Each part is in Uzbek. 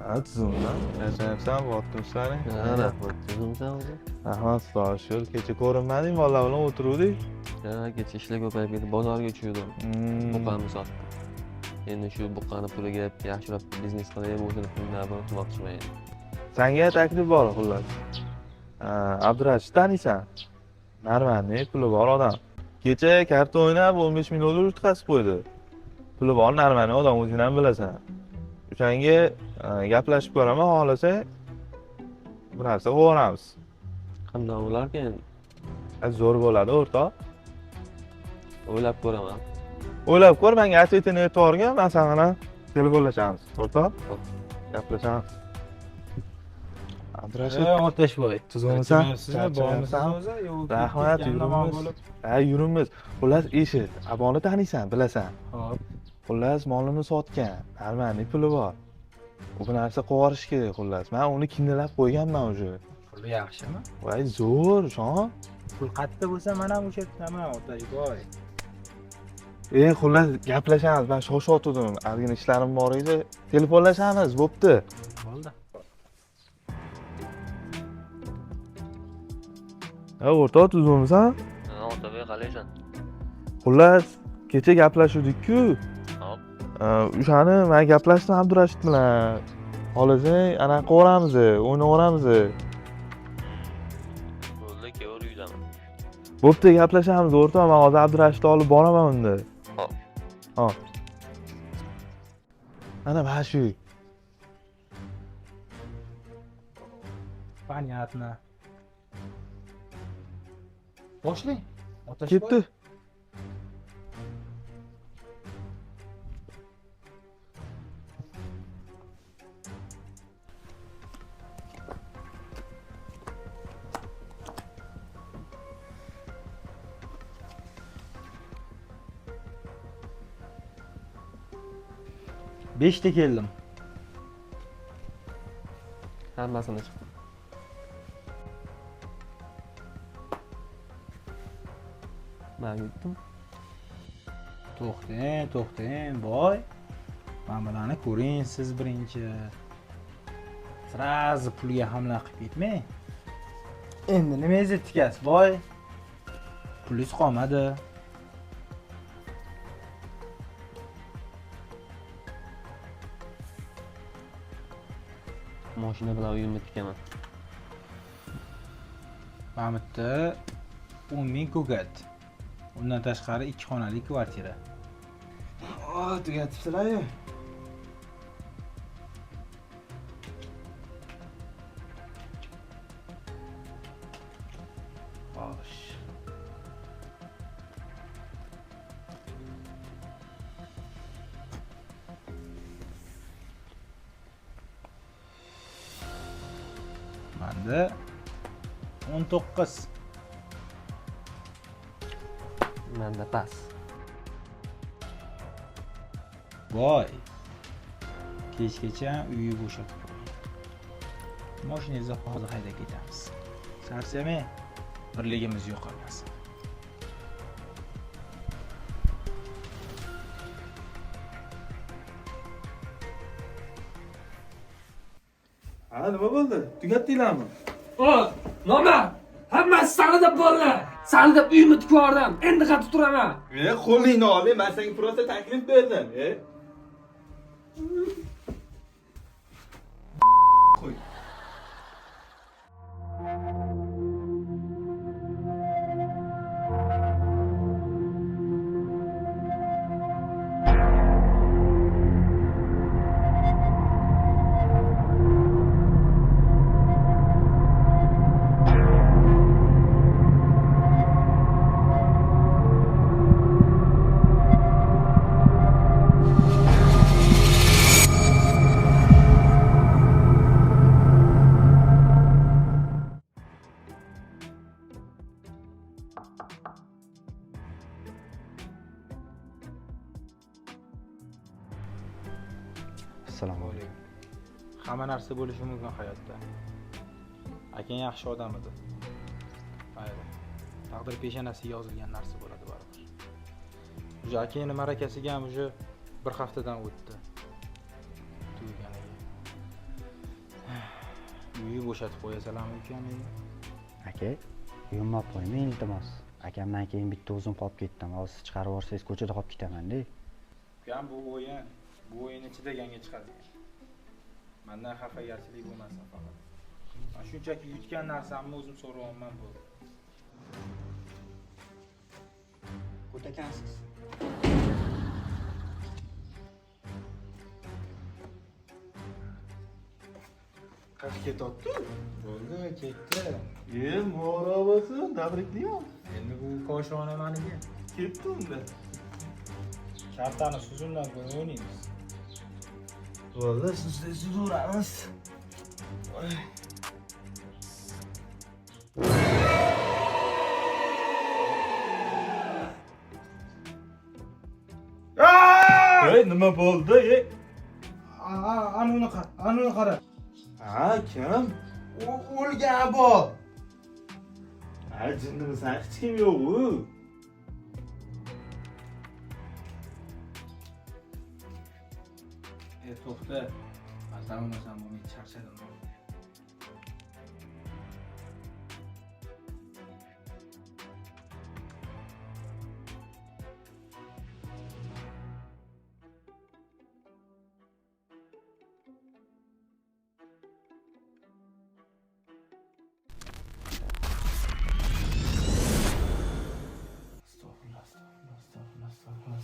Ha, tuzumdan. Charchamayapsan, bo'pti ishlaring? Ha, rahmat. Tuzumsan o'zi? Rahmat, xudoga shukur. Kecha ko'rinmading, bolalar bilan o'tiruvdik. Ha, kecha ishlar ko'payib ketdi, bozorga tushdim. Buqamni sotdim. Endi shu buqani puliga yaxshiroq biznes qilib, o'zini pulini oborot qilmoqchiman endi. Sanga taklif bor xullas. Abdurashid taniysan? Normalniy, puli bor odam. Kecha karta o'ynab 15 ming dollar yutqazib qo'ydi. Puli bor, normalniy odam, o'zing ham bilasan. O'shanga gaplashib ko'raman, xohlasa bir narsa qilib yuboramiz. Qanday bo'larkan endi? Zo'r bo'ladi, o'rtoq. O'ylab ko'raman. O'ylab ko'r, menga ответini aytib yuborgin, man san bilan telefonlashamiz, o'rtoq. Gaplashamiz. Abdurashid, Otashboy. tuzukmisan? Charchamayapsizmi? O'zi? Yo'q, Rahmat, yuribmiz. Ha, yuribmiz. Xullas, eshit, Aboni taniysan, bilasan. Hop. Xullas, molini sotgan, normalniy puli bor. U bir narsa qilib yuborish kerak, xullas. Men uni kinalab qo'yganman уже. Puli yaxshimi? Voy, zo'r, shon. Pul qayerda bo'lsa, men ham o'sha yerdaman, Otashboy. Xullas, gaplashamiz. Men shoshayotgandim. Ozgina ishlarim bor edi. Telefonlashamiz, bo'pti. Bo'ldi. Ha, o'rtoq, tuzukmisan? Ha, Otabek, qalaysan? Xullas, kecha gaplashuvdik-ku. Hop. O'shani men gaplashdim Abdurashid bilan. Xohlasang, anaqa qilaveramiz, o'ynayveramiz. Bo'ldi, kelaver, uydaman. Bo'pti, gaplashamiz, o'rtoq. Men hozir Abdurashidni olib boraman unda. Hop. Hop. Ana mana shu. Понятно. Boshlang. Otashboy. Ketdi. Beshta keldim. Hammasini chiqdim. Men yutdim. To'xtang, to'xtang, boy. Mana bularni ko'ring siz birinchi. Sразу pulga hamla qilib ketmang. Endi nimangizni tikasiz, boy? Pulingiz qolmadi. Mashina bilan uyimni tikaman. Mana bu yerda 10 ming ko'kat. Undan tashqari 2 xonali kvartira. Oh, tugatibsizlar-ku. Xo'sh. Menda 19. Menda pas. Voy. Kechgacha uyi bo'shatib qo'ying. Mashinangizni hozir haydab ketamiz. Charchamang. Birligimiz yo'qolmasin. Ha, nima bo'ldi? Tugatdinglarmi? O, nomard! Hammasi sani deb bo'ldi. Sani deb uyimni tikib yubordim. Endi qattiq turaman. Qo'lingni oling, men senga просто taklif berdim. Qo'y. Assalomu alaykum. Hamma narsa bo'lishi mumkin hayotda. Akang yaxshi odam edi. Mayli. Taqdir peshonasiga yozilgan narsa bo'ladi baribir. O'sha akangning ma'rakasiga ham o'sha bir haftadan o'tdi. Tugaganiga. Bo'shatib qo'yasanlarmi ukam endi? Aka, uyimni olib qo'ymang, iltimos. Akamdan keyin bitta o'zim qolib ketdim. Hozir siz chiqarib yuborsangiz ko'chada qolib ketaman-da. Ukam, bu o'yin, bu o'yinni chidaganga chiqadi. Mendan xafagarchilik bo'lmasin faqat. Men shunchaki yutgan narsamni o'zim so'rayapman bo'ldi. Ko'takansiz. Qayerga ketyapti? Bo'ldi, ketdi. Muborak bo'lsin, tabriklayman. Endi bu koshona meniki. Ketdi unda. Kartani suzumdan ko'ra o'ynaymiz. Bo'ldi, siz suzaveramiz. Ey, nima bo'ldi? Ey? Ana uni qara, ana uni qara. Ha, kim? O'lgan bu. Ha, jinnimisan, hech kim yo'q u. To'xta. Mazam o'ynasam bo'lmaydi, charchadim. Astag'firullah, astag'firullah, astag'firullah, astag'firullah.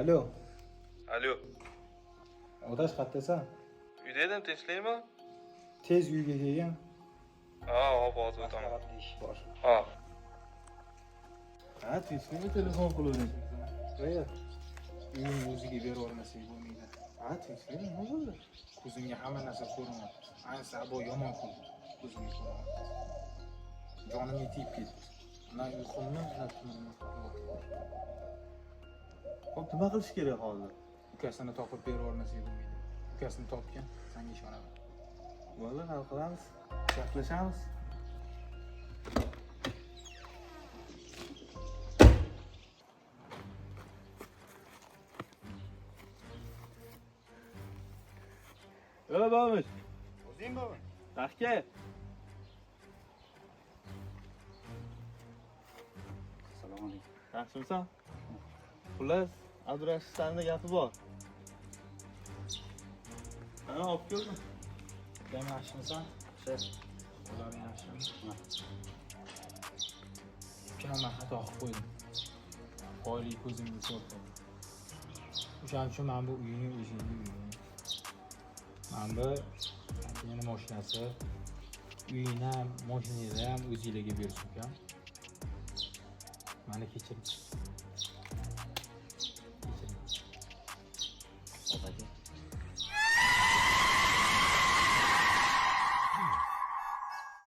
Alo, Alo, odash qayerdasan? Uyda edim, tinchlikmi? Tez uyga kelgin. Ha, hop, hozir o'taman. Maslahatli ish bor. Ha. Ha, tinchlikmi telefon qiluvding? Yo'q. Uyimni o'ziga berib yubormasak bo'lmaydi. Ha, tinchlikmi, nima bo'ldi? Ko'zimga hamma narsa ko'rinyapti. Ayniqsa bu yomon ko'z. Ko'zimga ko'rinyapti. Jonimga tegib ketdi. Na uyqumni, na tunimni. Hop, nima qilish kerak hozir? Ukasini topib berib yubormasak bo'lmaydi. Ukasini topgin, senga ishonaman. Bo'ldi, hal qilamiz. Gaplashamiz. Ey bobish. O'zing bobo. Tahka. Assalomu alaykum. Yaxshimisan? Xullas, Abdurashid sanda gapi bor. Ana olib keldim. Ukam yaxshimisan? Yaxshi. Ular yaxshimi? Ukam, man xato qilib qo'ydim. Boylik ko'zimga ko'rdi. O'shaning uchun men bu uyni o'zingni uying. Men bu meni mashinasi, uyini ham, mashinangni ham o'zinglarga bersin ukam. Meni kechiring.